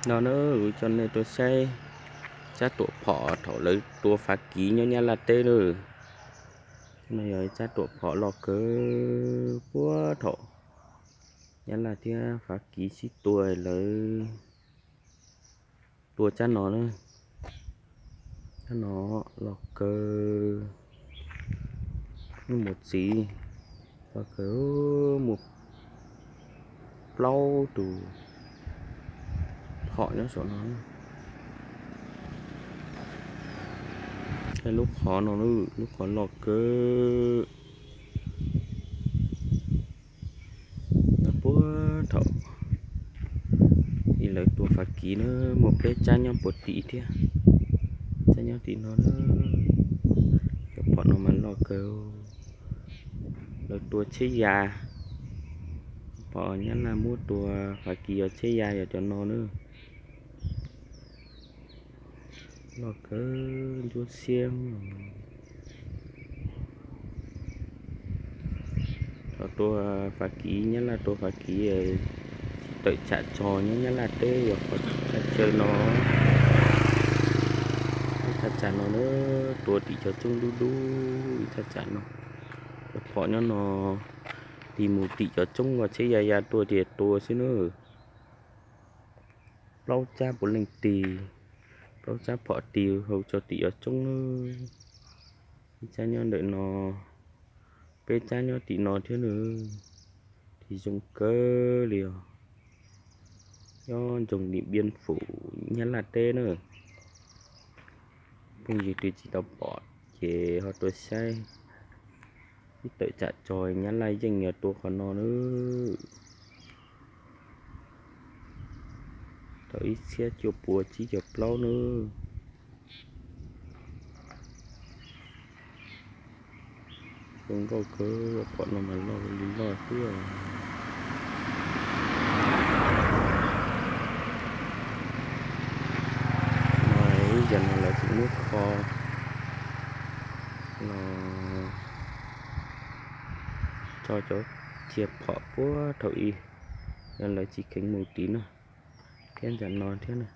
No na, kuv coj nej tuaj saib tsab tuam phom thaum lawv tua Fav Kiv nyob Nyab Laj teb na. No yog tsab tuam phom loj kawg puag thaum Nyab Laj thiab Fav Kiv sib tua lawv tua tsab no na. Tsab no loj kawg, muaj txiv loj kawg, muaj plaub tus phom nyob saum no. Lub qhov no, lub qhov loj kawg. Puag thaum lawv tua Fav Kiv na, muaj peb tsab nyob puag tim thiab, tsab nyob tim no na. Cov phom no mas loj kawg. Lawv tua tsheb ya, phom Nyab Laj muab tua Fav Kiv yog tsheb ya yog cov no na. Loj kawg ntsuab xiab. Thaum tua Fav Kiv, Nyab Laj tua Fav Kiv, tawm tsam tso nyob Nyab Laj teb yog qhov thaj chaw no, thaj tsam no na, tua tim cov tsoob dub dub thaj tsam no. Cov phom nyob no tis mus tim cov tsoob uas tsheb ya ya tuaj ces tua xwb na. Plaub tsab puav leej tis, plaub tsab phom tis hauv tso tim cov tsoob na. Ib tsab nyob ntawm no, peb tsab nyob tim no thiab na. Tis zoo kawg li os. Nyob nroog Điện Biên Phủ, Nyab Laj teb na. Phooj ywg twg tsis tau pom ces ho tuaj saib. Ib tawm tsam tso Nyab Laj yeej yog tua qhov no na. Thaum ib txhiab cuaj puas tsib caug plaub na. Zoo nkauj kawg, phom no mas loj li loj xwb. No ib yam no lawv tseem muab kho los tso cov tsiaj phom puag thaum ub, lawv tsis kheev mus tiv na, thiab ntawm no thiab na.